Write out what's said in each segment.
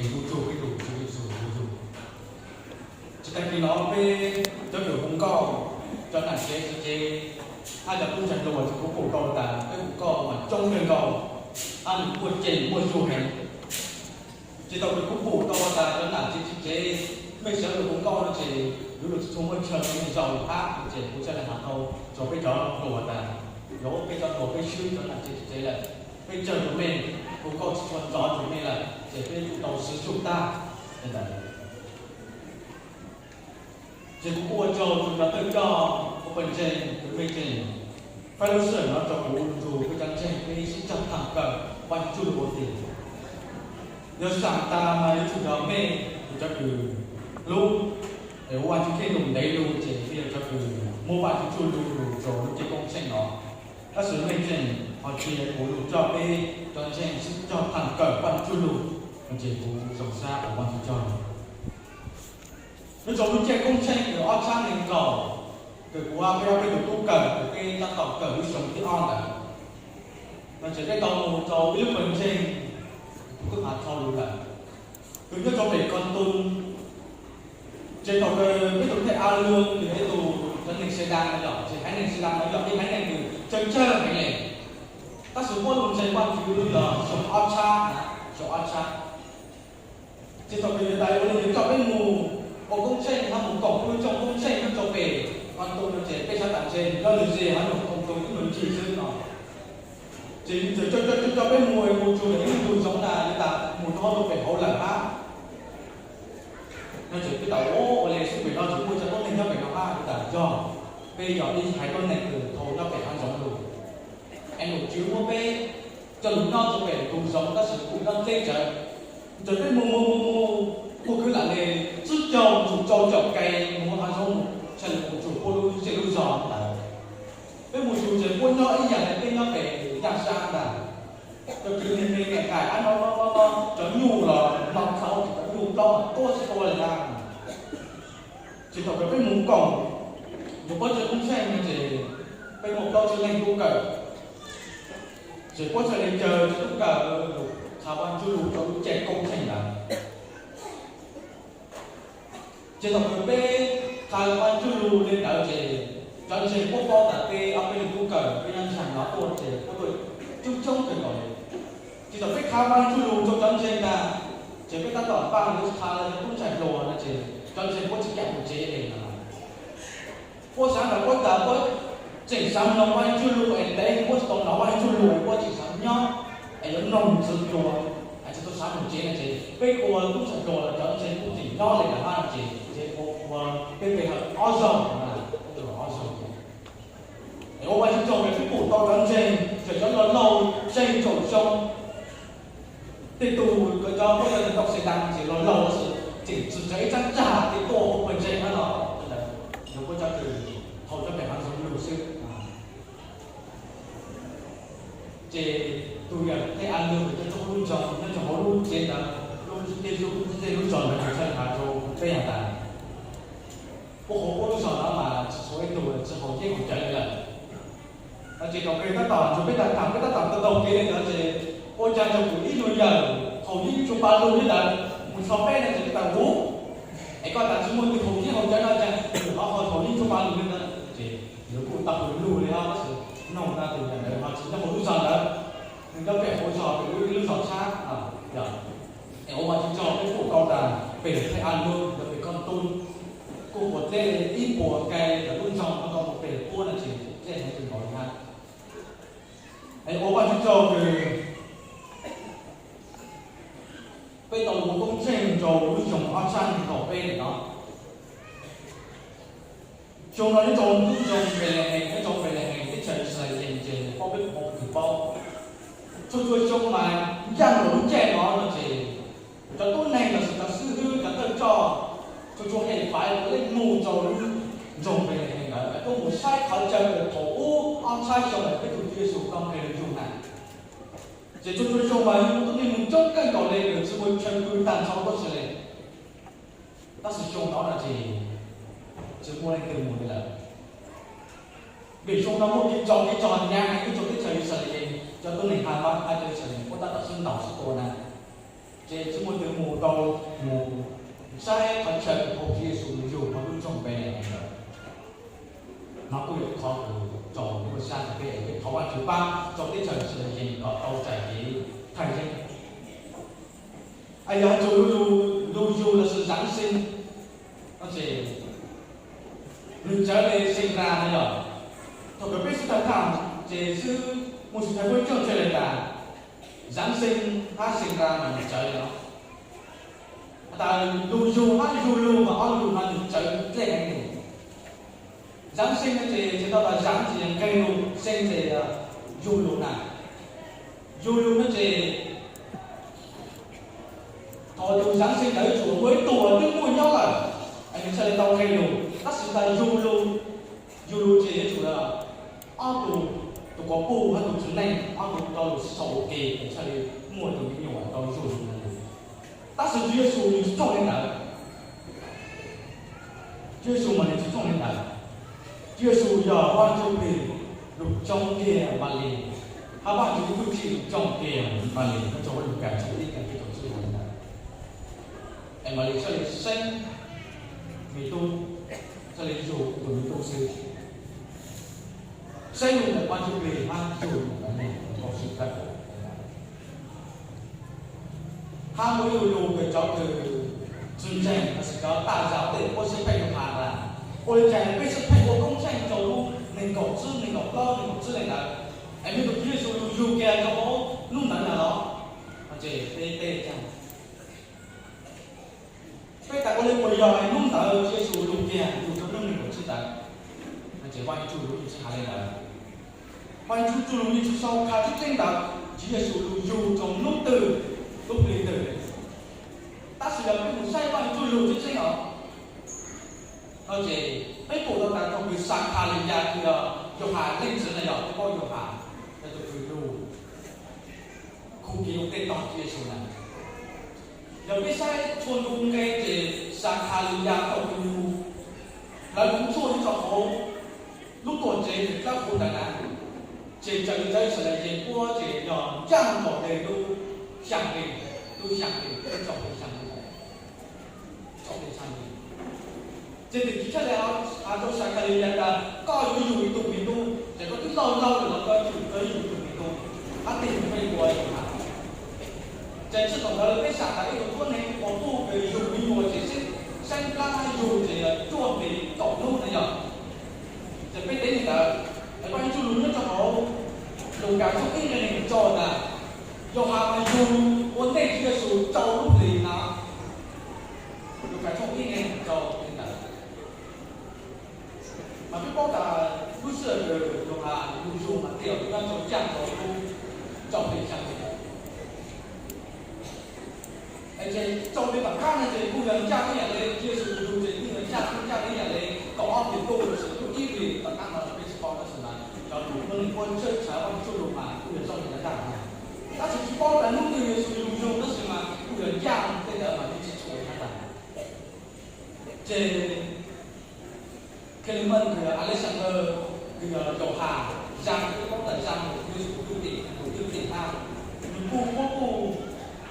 Kuv tsuj peb tus Tswv Yexus ua yug. Tsis tag kis no peb cov kws hu nkauj, cov nam tsev txiv tsev, hab cov tub ntseeg hluas, kuv pum tau tas peb hu nkauj mas coob kawg nkaus, hab nws muaj ceem muaj yug heev. Ces thaum kws kuv pum tau tas cov nam tsev txiv tsev, mej sawv daws hu nkauj no ces yuav luag tsis tshua muaj chaw rau mej zaum hab, ces kuv thiaj li has tau rau peb cov hluas tas, yog peb cov hluas peb swb cov nam tsev txiv tsev lawm, peb cawm rau mej, hu nkauj tsis tshua ntxov rau mej lawm ces peb yuav tau swv zug tag li ntawd. Ces kuv kuj ua tsaug rau cov thawj coj ua pawg ntseeg kws mej tseem faib lub sij hawm no rau kuv nrug peb cov ntseeg peb sib cog tham kawm Vajtswv txuj lug ua ke. Yog saam tas mas yuav tsum yog mej tus cov kws hlub, es ua Vajtswv Txojlus ntev lug ces peb yog cov kws muab Vajtswv txuj lug lug rau lub caij koob tsheej no. Tab sis mej tseem ho cia kuv lug coj peb cov ntseeg sib cog tham kawm Vajtswv txuj lug, ces kuv zoo sab ua Vajtswv tsaug. Nyob rau lub caij koob tsheej kws ob tsab nees nkaum, kws kuv peb ob peb tug tub kawm kws peb tab tom kawm lub xyoo thib ob ntawd, no ces peb tau mus rau ib lub pawg ntseeg, kuv twb has dhau lug lawm, kws nyob rau pem Kon Tum. Ces thaum kws peb tus thej av lug kws peb tus cov neeg Xes Das no yog, ces haiv neeg Xes Das no yog ib haiv neeg kws tsawg tsawg heev le, tab sis puab lug ntseeg Vajtswv yog xyoo ob tsab, xyoo ob tsab. Ces thaum kws yawg tais ua li yawg coj peb mus ua koob tsheej hab mus koom peb lub cooj koob tsheej nyob rau pem Kon Tum no ces peb sab tas ntshe nyob lwg ze hab nyob Kon Tum ib nus ncig xwb no. Ces txawm coj coj coj peb mus mus txug ntawm ib lub ntug zoov na, yawg tas mus rau hauv pem hauv lawm hab. No ces peb tas ua ua le xwb pem no tseem muaj cov tuab neeg nyob pem no hab, yawg tas yog, peb yog ib haiv tuab neeg kws dhau nyob pem hav zoov lug, es nom tswv muab peb coj lug nyob rau pem ntug zoov tab sis kuj nyob dleb tsawv. Ntawd peb mus mus mus mus, muaj khwv lam le tsib caug tsum rau caum kais mus hav zoov mus tshaj li mus txug puab lub zej lub zog ntawd. Peb mus txug ces puab nyob ib yam le peb nyob pem Yaj Sab ntag. Cov kwv tij neej neej niam tais ab no no no no, cov nyuj los no txhaum, cov nyuj plaub mas tuab tsis tua li ntag. Ces thaum kws peb mus koom, yog puab tsev koob tsheej no ces peb muaj plaub tsib leeg tub kawm, ces puab txhaj le caw cov tub kawm lug qha Vajtswv lug rau lub caij koob tsheej ntawd. Ces thaum kws peb qha Vajtswv lug le ntawd ces cov ntseeg puab paub tas peb ob peb leeg tub kawm peb nyob ntshai no tuaj ces puab tuaj coob coob kawg nkaus li. Ces thaum peb qha Vajtswv lug rau cov ntseeg ntag, ces peb tab tom npaj yuav qha rau cov tub ntxhais hluas no ces cov ntseeg puab tsis kam mus tsev li no. Puab xav tas puab tas puab tseem xav mloog Vajtswv lug es ntev puab tsis tau hnov Vajtswv lug es puab tseem xav nyob es yuav mloog ntxiv dua, es tsis tau xav mus tsev no ces peb ua tub ntxhais hluas los cov ntseeg kuj tseem nyob li lawm hab no ces ua peb pe hawm ob zaug, ob zaug. Es ua Vajtswv tsaug peb pum tau cov ntseeg txawm cov laug laug xya caum xyoo, tej tug kws cov puab yog neeg tau Xes Das ces laug laug tab sis tseem tsis tsawg ib tsab tsag ces tuaj ua pawg ntseeg hab no. Yog puab cov kws dhau nyob pem hav zoov lug xwb. Ces tug yawg thej av lug nyob rau hauv lub ntsoog, nyob rau hauv lub tsev ntawd, lub tej lub tej lub zog ntawd tshaj has rau peb has tas, puab qhuav puab lub zog no mas tsis tshua ib tug tsis haus yeeb haus cawv li lawm. No ces thaum kws tab tom nrug peb tag tag peb tab tom taug taug kev li ntawd ces ua cas tau pum ib tug yawg haus yeeb tsuas pa lug li ntawd mus txog peb no ces peb tas, Huv, es koj tas tsis muaj tug haus yeeb haus cawv no cas nws ho haus yeeb tsuas pa lug li ntawd? Ces nws kuj tau lug li hab tab sis noog na tus yawg ntawd ho tsis nyob hauv lub zog ntawd, nws nyob pem hauv zog pem lub ib lub zog tshab. Es ua Vajtswv tsaug peb pum tau tas pem thej av lug ntawd pem Koj Tub kuj puas dleb ib puas kais ntawm lub ntsoog no tau mus pem puab no ces dleb heev kawg nkaus li hab. Es ua Vajtswv tsaug kws peb tau ua koob tsheej rau lub xyoo ob txhiab nees nkaum peb ntawm no. Xyoo no nyob rau lub nroog Npelehees, nyob rau Npelehees teb chaws Yixalayees ces paub peb paub kws paub, txhua txhua xyoo mas ncaaj nkaus lub caij no no ces cov tuab neeg lossis cov xib hwb cov thawj coj txhua txhua hem faiv puav leej mus rau lub nroog Npelehees ntawd tuaj mus saib qhov chaw kws thaum ub ob txhiab xyoo lawm peb tus Tswv Yexus tau nqe lug yug na. Ces txhua txhua xyoo mas yug tuab neeg mus coob kawg nkaus li, tsis muaj chaw pw tag nrho tuaj tsi le. Tab sis xyoo no no ces tsis muaj leej twg mus li lawm. Vim xyoo no muaj kev tso kev tso nyaav heev nyob rau teb chaws Yixalayees, cov tuab neeg Hamas hab cov Yixalayees puab tab tom sib ntaus sib tua na, ces tsis muaj leej twg mus tau. pab rau teb chaws Yixalayees kom tau txais kev thaj yeeb. Es yog hais txog lug, lug yug los sis Giáng sinh no ces nws txawv le sinh ra no yog. Thaum kawg peb sib tham tham ces xwb, muaj sib tham muaj coj ntshe le tas Giáng sinh hab sinh ra mas nws txawv le no. Has tas lug yug hab yug lug mas ob lug no nws txawv dlej heev. Giáng sinh no ces txhais tau tas Giáng ces yog nqeg lug, sinh ces yug lug na. Yug lug no ces thaum tus Giáng sinh ntawd tsuas muaj ib tug twb muaj nyob lawm, es nws txhaj le tau nqeg lug, tab sis tas yug lug, yug lug ces yuav tsum ob tug, tus quas puj hab tus txiv neej ob tug tau lug sib sau ua ke es txhaj le muaj tus me nyuam tau yug lug na. Tab sis Tswv Yexus nws tsis thooj li ntawd. Tswv Yexus mas nws tsis thooj li ntawd. Tswv Yexus yog Vaj Ntsuj Plig lug coob kiag Malis, hab Vaj Ntsuj Plig lug coob kiag Malis, nyob rau Lukas tshooj ib nqe peb caug tsib li ntawd. Es Malis txhaj le seeb me tub, txhaj le yug tus me tub xwb. Seeb lug ntawm Vaj Ntsuj Plig hab yug ntawm Malis, tau sib tag hab muaj ib lu lug kws cov kws tsis ntseeg lossis cov taj zam tej puab sib pheej lug has tas, ua li cas peb sib pheej ua koob tsheej rau lub nees nkaum tsib, nees nkaum plaub, nees nkaum tsib le ntawd, es mej tus Tswv Yexus lug yug kiag rau hnub ntawd na los? Ces peb teb tas, peb tas ua li puas yog hnub ntawd Tswv Yexus lug kiag yug rau hnub nees nkaum tsib ntawd? Ces Vaj Ntsuj Plig lug tsis has le ntawd. Vaj Ntsuj Plig lug tsis sau qha tseeb tseeb ntawd Tswv Yexus lug yug rau hnub twg, lub hli twg. Tab sis yog peb mus saib Vaj Ntsuj Plig lug tseeb tseeb os, no ces peb pum tau tas thaum kws Xakhaliyas kws yog Yauhas leej txiv na, yog peb paub Yauhas yog tus kws lug khu kiv lug tej tog Tswv Yexus na. Yog peb saib txhua ntu nqe ces Xakhaliyas thaum kws yug, lawv kuv txuaj nyob rau hauv lub tuam tsev tes dlawb huv ntawd na, ces txawm cov Yixalayees puab ces yog ncaaj nkaus tes lub xyaa hli, lub xyaa hli, lub txoj hli xyaa hli, txoj hli xyaa hli. Ces tus Tswv Yexus txhaj le has rau Xakhaliyas tas koj yuav yug ib tug me tub, ces koj twb laug laug lawm los koj yuav tsum yug ib tug me tub, hab tig mus peb ua Yauhas. Ces txij thaum ntawd peb xam tas ib tug tuab neeg uas puj kws yug me nyuam ces sib saib plab hab yug ces yog cuaj hlis kaum hnub na yog. Ces peb teb li ntawd, es Vaj Ntsuj Plig lug nyob rau hauv Lukas tshooj ib nqe nees nkaum rau tas, Yauhas mas yug ua ntej Tswv Yexus rau lub hlis na. Lukas tshooj ib nqe nees nkaum rau li ntawd. Mas peb paub tas lub sij hawm Yauhas lug yug mas thiaj nyob rau ncaaj rau lub txoj hli xyaa hli. Es ces rau li tom qab no ces kuj yog ncaaj ib yam le Tswv Yexus lug yug ces kuj yog ncaaj, kuj ncaaj ib yam le kaum ob hlis ntuj lossis lub ib hlis tom qab no peb tsis paub, tab sis mas cov lug muaj neeg puab tshawb tshawb Vaj Ntsuj Plig lug mas kuj yog zoo li ntawd ntag. Tab sis tsis paub tas hnub twg Yexus lug yug tab sis mas kuj yog ncaaj tej ntawd mas yeej tsis tshua ntag. Ces Clement kws yog Alexander kws yog Yauhas zag, peb paub tas zag mus Tswv Yexus tus thwj tim, tus thwj tim hab, nws kuj muab kuj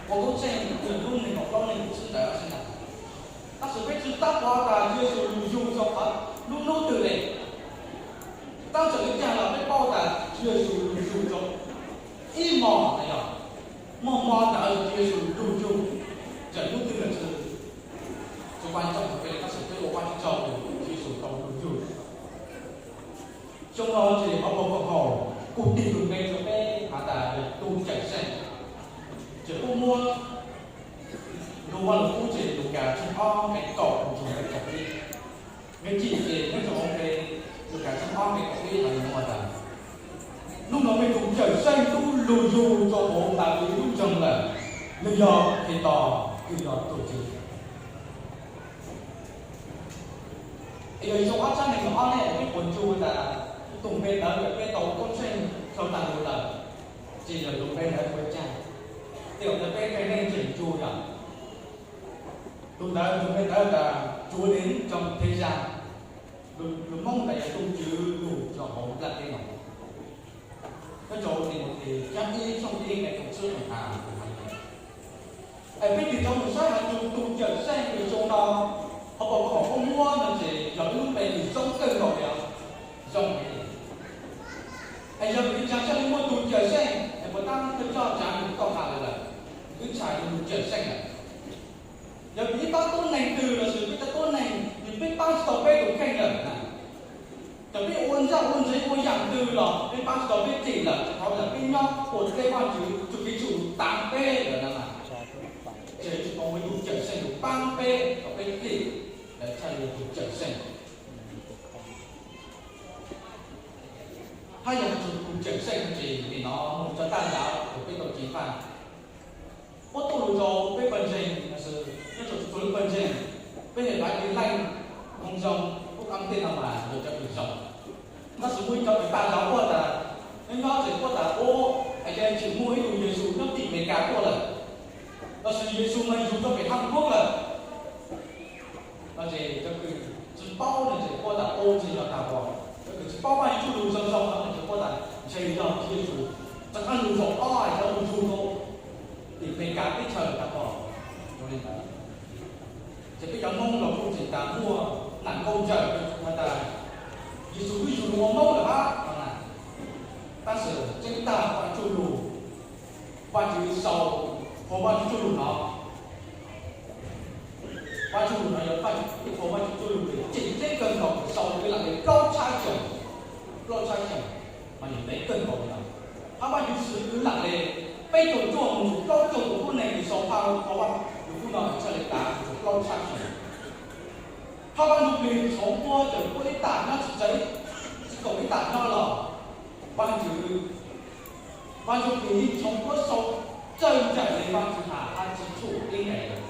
ua koob tsheej yog lub nees nkaum plaub nees nkaum tsib ntawd xwb ntag. Tab sis peb tsis tab pov tas Tswv Yexus lug yug rau qhov lub hnub twg le. Tab txawm li cas los peb paub tas Tswv Yexus lug yug rau ib hmo na yog, muaj hmo ntawd Tswv Yexus lug yug, txawm hnub twg los tsis, tsis ua tsaug rau peb, tab sis peb ua Vajtswv tsaug Tswv Yexus tau lug yug. Xyoo no ces hauv paus koom haum kuj tig tus npe rau peb has tas yog tus cawm seej. Ces kuj muab lug Vaj Lug Kub ces Lukas tshooj ob nqe kaum mus txug nqe kaum ib. Nqe cim ces nyob rau hauv nqe, Lukas tshooj ob nqe kaum ib hais li no tas, hnub no mej tus cawm seej tub lug yug rau hauv Daviv lub nroog lawm, nws yog Khetos, kws yog Tuamtsev. Es yog xyoo ob txhiab nees nkaum ob ne, peb puas ntsib tas tus npe ntawd yog peb tau koob tsheej rau tag lug lawm, ces yog tus npe ntawd ua cas? Tej zaum ntawd peb tej neej tseem ntsib yog tus ntawd, tus npe ntawd tas Chúa đến trong thế gian. Lus Hmoob tas yog Tus Tswv lug rau hauv nplaj teb no. Nyob rau Timothes tshooj ib nqe kaum tsib has, es peb tig rov mus saib has tas tus cawm seej kws xyoo no hauv paus koom haum muab no ces yog ib lub npe kws zoo kawg nkaus li, zoo heev li. Es yog vim li cas Txhaj li muaj tus cawm seej, es puas tab thawj coj tsav nws tau has lawm, twb txhais tus cawm seej lawm. Yog peb pab tuab neeg twg los sis peb cov tuab neeg nws peb pab tsis tau peb tus kheej lawm na, cov peb ua ntxaj ua ntsev ua yaam twg los peb pab tsis tau peb txim lawm, txhais tau ntawm peb nyob ua teb Vajtswv txuj kev tsum taav peb lawm na, ces tsis tau muaj ib tug cawm seej tus paab peb kom peb txim, lawv txhaj li tus cawm seej. Hab yog txug tus cawm seej no ces nim no muaj cov tag nrho uas peb tau ceev faj, puab tuaj lug rau peb pawg ntseeg, nyob rau txhua lub pawg ntseeg, peb hais laiv tiv leej Hmoob zoo, puab kam tej no mas yog cov kws zoo. Tab sis muaj ib cov kws tag nrho puab tas, nyob nyob ces puab tas ua, es ces tseem muaj ib tug Yexus nyob tim Amelikas tuaj lawm, los sis Yexus mas yug rau pem Haav Kuab lawm. No ces cov kws tsis paub no ces puab tas ua ntshe yog tag nrho, cov kws tsis paub Vajtswv txuj lug zoo zoo no ces puab tas ntshe yog Tswv Yexus rov qaab lug zaum ob es cov lug yug rau tim Amelikas teb chaws tag nrho. Ces peb cov Hmoob los kuj tseem tas muaj nam nkauj ntsawm has tas Yexus twb yug lug ua Hmoob lawm hab no na. Tab sis tseeb tag Vajtswv txuj lug, Vajtswv sau, qhov Vajtswv txuj lug no, Vajtswv txuj lug no yog Vajtswv, qhov Vajtswv txuj lug tseem ceeb kawg nkaus, sau rau peb lam le plaub txhab xyoos, plaub txhab xyoos mas nws ntev kawg nkaus li no. Hab Vajtswv swv kwv lam le peb caug cuaj moog rua plaub caug tus tuab neeg kws sau phaj qhov Vajtswv txuj lug no txhaj le tav rua plaub txhab xyoos. Hab Vajtswv plig txhoov puab tawm puab ib tam nyob tsis txawv, tsis koom ib tam nyob los Vajtswv, Vajtswv plig yeej txhoov puab sau tsawg ncaim le Vajtswv has hab tsi tshuam ib ncaim lawm.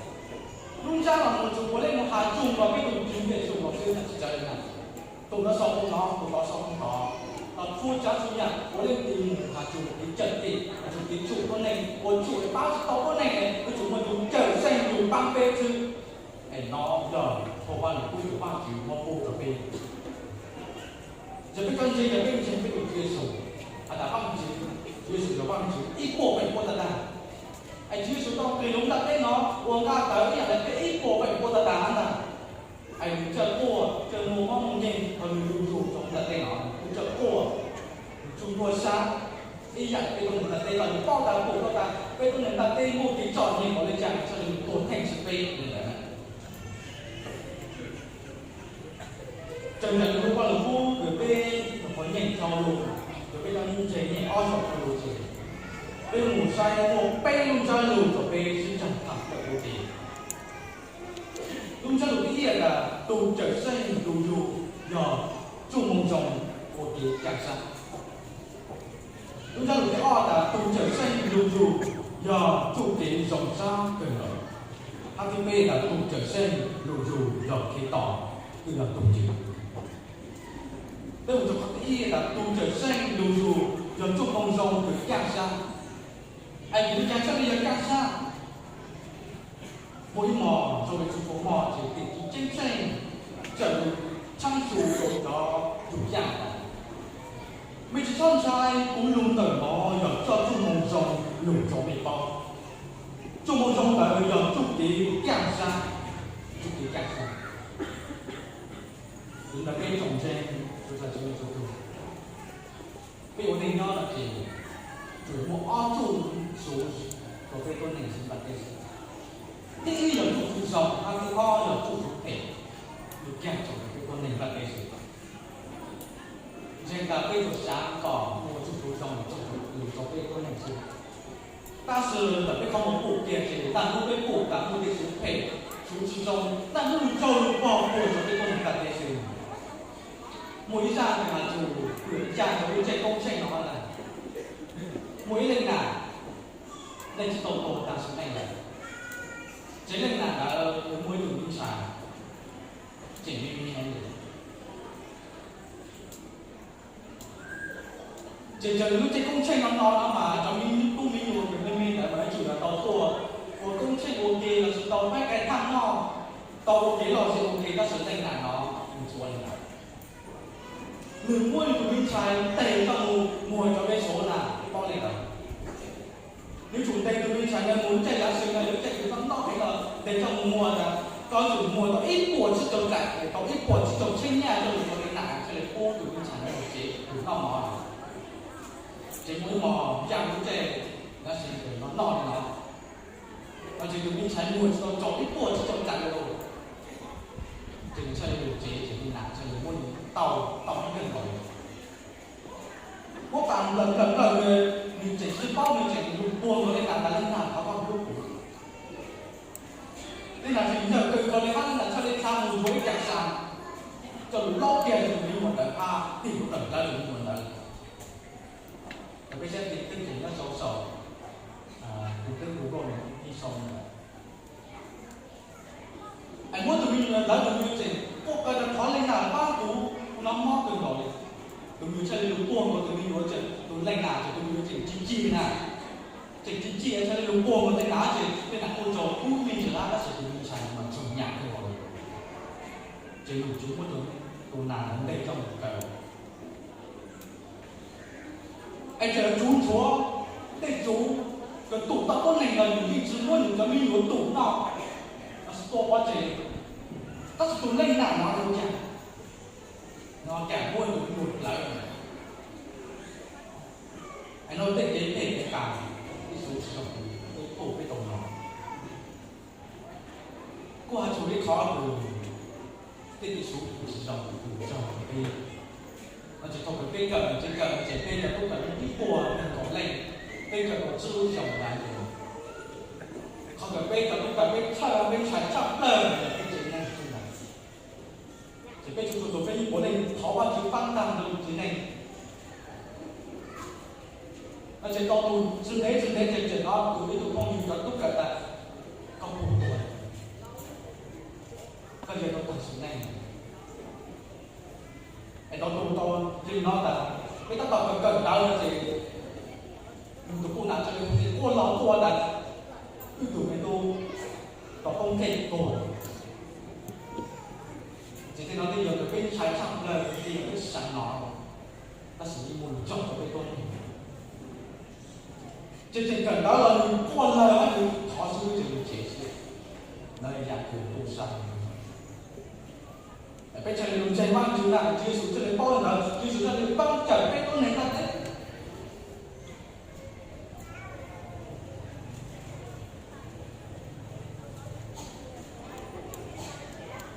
Lub ntsab los nws tsuas puav leej moog has txug los peb tug Tswv Yexus los xwb tsis txawv le na. Tug no sau tug no, tug tod sau tug tod, los txhua tsav txhua yaam puav leej tig moog has txug kev cawm dim, has txug kev tshuam tuab neeg, ua tshuam pab tsis tau tuab neeg, yuav tsum muaj tus cawm seej lug paab peb xwb. Es no yog qhov Vajtswv pub, tus Vajtswv muab pub rau peb. Yog peb cov ntseeg, yog peb ntseeg peb tus Tswv Yexus, has tas Vajtswv, Tswv Yexus yog Vajtswv ib puas feem pub tag tag. Es Tswv Yexus tau nqis lug ntiaj teb no ua nqaj tawv ib yaam le peb ib puas feem pub tag tag hab ntag. Es nws caj quaj, caj muaj mob muaj nkeeg, ho nws lug yug rau ntiaj teb no, nws kuj caj quaj, nws tsuj ntuj sab ib yaam peb tuab neeg ntiaj teb los nws paub tas, pum tas peb tuab neeg ntiaj teb muaj kev txom nyem npaum le caag txhaj le nws tuag theej tsi peb le ntawd. Txawm ntawm lub Vajluskub kws peb nyuam qhuav nyeem dhau lug, yog peb cov ntseeg nyeem ob zaug dhau lug ces peb mus saib muaj peb lub ntsab lug rau peb sib caag tham kawm ua ke. Lub ntsab lug thib ib tas tug cawm seej lug yug yog txuj moo zoo ua kev caj sab. Lub ntsab lug thib ob tas tug cawm seej lug yug yog txuj kev zoo sab kawg nkaus. Hab thib peb tas tug cawm seej lug yug yog Khetos, twb yog tug Tswv. Peb mus rau qhov thib ib tas tug cawm seej lug yug yog txuj moo zoo kws caj sab. Es vim le caag txhaj le yog caj sab? Muaj ib hmo rau peb txhua tus hmo ces tim tswv ceeb tsheej txawm lug tshaib txug rau cov yug yaj tas, mej tsi txhob ntshai, kuv lug ntawm no yog coj txuj moo zoo lug rau mej paub. Txuj moo zoo ntawd yog txuj kev caj sab, txuj kev caj sab. Vim ntawd peb tsoom ntseeg, peb ua neej nyob no ces tsuas muaj ob txuj txuv rau peb tuab neeg ntiaj teb xwb. Thib ib yog txuj txuv zoo, hab thib ob yog txuj txuv phem, lug caj txug peb tuab neeg ntiaj teb xwb. Ntseeg tas peb tsuas xav kom muaj txuj txuv zoo lug rau peb tuab neeg xwb. Tab sis ntawm peb qhov muag pum kiag ces naj hnub peb pum tas muaj tej txuv phem, txuv tsi zoo, naj hnub lug tsaug lug pog puag rau peb tuab neeg ntiaj teb xwb. Muaj ib zaj has txug caj rau lub ntsej koob tsheej no tas, muaj ib leej nam, leej tsi tau tuag tag sim neej lawm, ces leej nam ntawd muaj ib tug me ntxhais tseem me me heev li. Ces yog lub ntsej koob tsheej no no no mas cov me tub me nyuam kws me me ntawd mas yuav tsum yog tau tuaj ua koob tsheej ua ke lossis tau faib kais thaaj noj, tau ua kev lom zem ua ke, tab sis leej nam no nws tsis ua li ntawd. Nws muab nws tus me ntxhais ntes coj mus muag cov me xov na, peb paub li ntawd. Nws tsum ntes tus me ntxhais ntawd mus lub caij yav xwb no, lub caij kws noj noj heev no, ntes coj mus muag tas koj yuav tsum muag tau ib puas tsib caug daim, tau ib puas tsib caug txhiab nyaj coj mus rau leej nam thiaj li pub tus me ntxhais ntawd tau tsev kws noj mov. Ces muaj ib hmos yaj lub caij, tab sis no noj li no, no ces tus me ntxhais muag tsis tau tsaus ib puas tsis tau ntais li lauj. Ces nws txhaj li lug tsev ces li nas txhaj li muab nws tau tau ib leeg nkaus. Muab pas nplawm nplawm nplawm nws, nws tseem tsis paub, nws tseem lug puag nkaus li nas tas leej nag thov Vajtswv hlub kuv. Leej nas tseem ntawm kawg nkaus li hab leej nas txhaj li tha mus nthuav ib cag sa coj lug laub kiag tus me nyuam ntawd hab tig lub dawm dlawb tus me nyuam ntawd. Peb saib tes twg ces nyob sau saum tus twb hu ib sau ntawd. Es muab tus me nyuam ntawd, tus me nyuam tseem quaj qw rau thov leej nas pab kuv, kuv noj mob kawg nkaus li. Tus me nyuam txhaj li lug puag nkaus tus me nyuam, tus leej nas ces tus me nyuam tseem cig cig na, tseem cig cig txhaj li lug puag nkaus leej nas ces leej nas quaj tsaug kub me ntsis hab tab sis tus me ntxhais mas txog nyam kawg nkaus li. Ces lug tsuv muab tus nas ntawd ntes coj mus kaw. Es tseem tsuv nthuav tej tsuv, kws tum tau tuab neeg los nws yeej tsis muab nws cov me nyuam tum noj, tab sis tua pov tseg, tab sis tus leej nam no ua cas, no cas muab nws tua plawv. Es no tej kev phem kev qas, ib txhia tsis zoo, peb tuaj peb tau hnov. Kuj has txug ib qho kws tej kev txhua tsis zoo kws raug peb, no ces thaum kws peb kawm tsev kawm ces peb cov tub kawm ib puas nees nkaum leej, peb kawm tau tswb zoo na, qhov kws peb cov tub kawm peb txhawj peb ntshai tshaj plawg yog peb tsev neeg xwb ntag. Ces peb txhua txhua tus peb ib puas leej thov Vajtswv paab tag nrho lub tsev neeg. No ces tau tus tsis ntev tsis ntev ces tseem hnov tus ib tug phooj ywg cov tub kawm tas, koj puas tuag, koj yog tau tag sim neej. Es tau tus tau cia li hnov tas peb tab tom kawm kawm ntawv no ces nws tus kuj nam txhaj li quaj los quaj tas, wb tug me tub tau poob kheej tuag. Ces tej no tej yog kws peb ntshai tshaj plawg, tej yog peb xav no, tab sis yeej muaj lug raug rau peb tuab neeg. Ces tseem kawm ntawv los nws quaj lawg hab nws thov xwb ces nws tsev xwb. Ntawd yog yam kws tu sab. Peb txhaj li lug ntseeg Vaajtswv na, Tswv Yexus txhaj li paub li ntawd, Tswv Yexus txhaj li paab cawm peb tuab neeg ntiaj teb.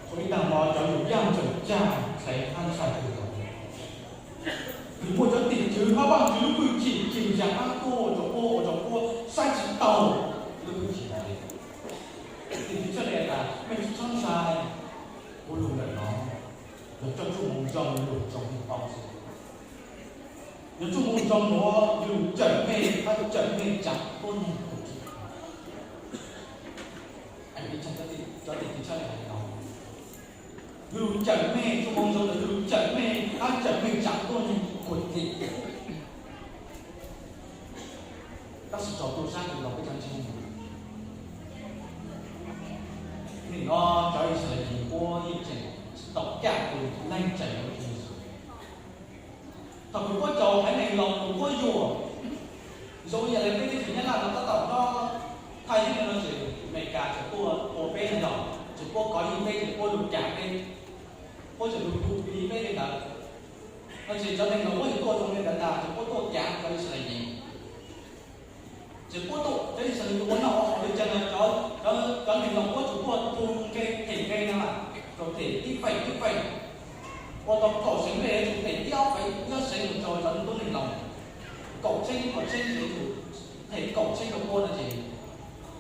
Ua ib tag hmo cov yug yaj tseem cag txhev hab ntshai kawg nkaus. Nws muaj cov tim tswv hab Vaajtswv lub hwj chim cim ntsa hab tuaj ua rau puab, ua rau puab saib tsis taus lub hwj chim ntawd li. Tim tswv txhaj li tas mej tsis txhob ntshai, kuv lug ntawm no, yog coj txuj moo zoo lug rau mej paub xwb. Yog txuj moo zoo nuav yuav lug cawm mej hab cawm mej tsaa tuab neeg kuj tsi. Cov tim tswv txhaj li hais li no, yuav lug cawm mej, txuj moo zoo nuav yuav lug cawm mej hab cawm mej tsaa tuab neeg kuj tsi. Tab sis txaus tu sab kws los peb cov ntseeg, nim no cov Yixalayees puab yeej tseem tsis tau kaj kws leej tseem yuav Tswv Yexus. Thaum kws puab tsaus haiv neeg Loos kws puab yuam, zoo yam li peb teb chaws Nyab Laj no tab tom nyob thaj yeeb no ces Amelikas tseem tuaj tua peb no yog, tseem puab kov yeej peb ces puab lug cam peb, puab tseem lug tu peb li ntawd. No ces cov neeg Loos puab yuav tuaj zoo li ntawd ntag ces puab tuaj cam cov Yixalayees. Ces puab tuaj, cov Yixalayees ua noj ua haus le caag no, cov neeg Loos puab tsuas tuaj thu nqe them nqe no mas, tsuas them ib feem ib feem, ua tau kaum seev nplej tsuas them ib ob feem ib ob seev mus rau cov tub neeg Loos. Kaum txheeb kaum txheeb ces tsuas them kaum txheeb rau puab no ces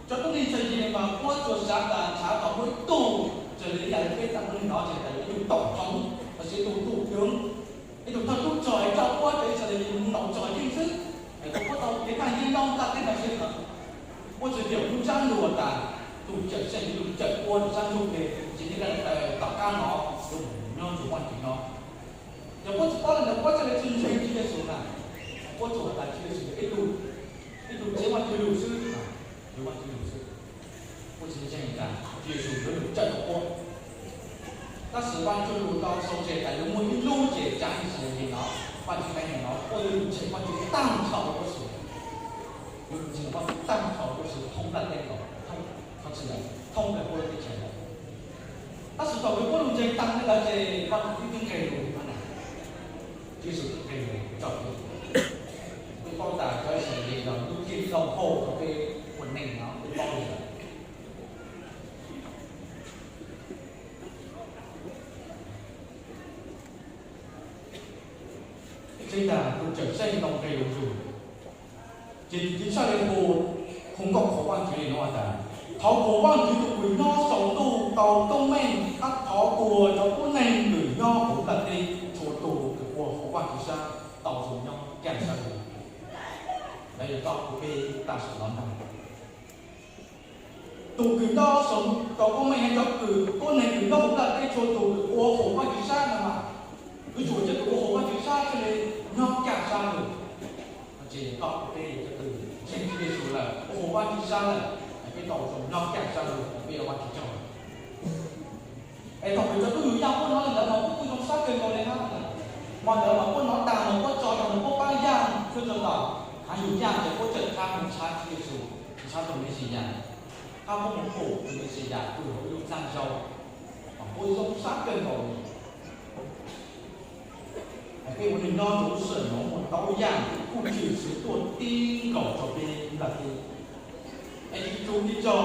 cov tub neeg Yixalayees mas puab tsuas xav tas ntshaw kom muaj ib tug raws li ib yam li peb tsoom tub neeg no ces tas ib tug tổng thống lossis ib tug thủ tướng, ib tug thawj tub rog es coj puab cov Yixalayees mus ntaus rog yeej xwb, es puab tau kev thaj yeeb nyob nplaj teb no xwb. Puab tsuas caum lub ntsab ntuas tas tus cawm seej yuav lug cawm puab rau sab ntsuj plig, ces nej dab laug tom qab no yuav mus nyob nrug Vaajtswv nyob. Yog puab tsis paub li ntawd puab txhaj li tsis ntseeg Tswv Yexus na. Puab tsuas has tas Tswv Yexus yog ib tug, ib tug tsev Vaajtswv lug xwb, tsev Vaajtswv lug xwb. Puab tsis ntseeg tas Tswv Yexus yuav lug cawm tau puab. Tab sis Vaajtswv lug tau sau tseg tas yuav muaj ib lub ces cov Yixalayees no, Vaajtswv haiv neeg no puab yuav lug ntseeg Vaajtswv taag nrho rau puab xwb. Yuav lug ntseeg Vaajtswv taag nrho rau puab xwb thoob nplaj teb no, thoob, thoob teb chaws. Tab sis thaum kws puab lug ntseeg taag le ntawd ces Vaajtswv twb nqeg lug na, Tswv Yexus twb nqeg lug tso, puab Ces tshaj li hu, hu nkauj qhuas Vajtswv li no tas, thov kuas Vajtswv tus kws nyob saum ntuj tau koob meej, thov kuas cov tuab neeg kws nyob hauv nplaj teb txhua tus kws ua hauv Vajtswv sab tau zoo nyob kaj sab lug. Ntawd yog koj kuv peb tam sim no ntag. Tus kws nyob saum tau koob meej, cov kws tuab neeg kws nyob hauv nplaj teb txhua tus kws ua hauv Vajtswv sab no mas, yuav tsum yog cov kws ua hauv Vajtswv sab thiaj li nyob kaj sab lug. Ces koj kuv peb yog cov kws ntseeg Tswv Yexus lawm, ua hauv Vajtswv sab lawm, peb tau zoo nyob kaj sab lug, peb ua Vajtswv tsaug. Es thaum peb cov tub yug yaj puab hnov li ntawd mas puab kuj zoo sab kawg nkaus li na. Hmo ntawd mas puab hnov tag mas puab tso tag mas puab pab yaj, puab tso tau, hnav yug yaj ces puab tseem rov mus ntshaw Tswv Yexus, ntshaw tus Mexiyas, hab puab mus pum tus Mexiyas pw hauv ib lub txaj zaub, mas puab zoo sab kawg nkaus li. Peb ua neeg nyob rau lub sij hawm no muaj tau ib yam kuj tshwm sim tuaj tib nkaus rau peb nplaj teb. Es tsis tug tib co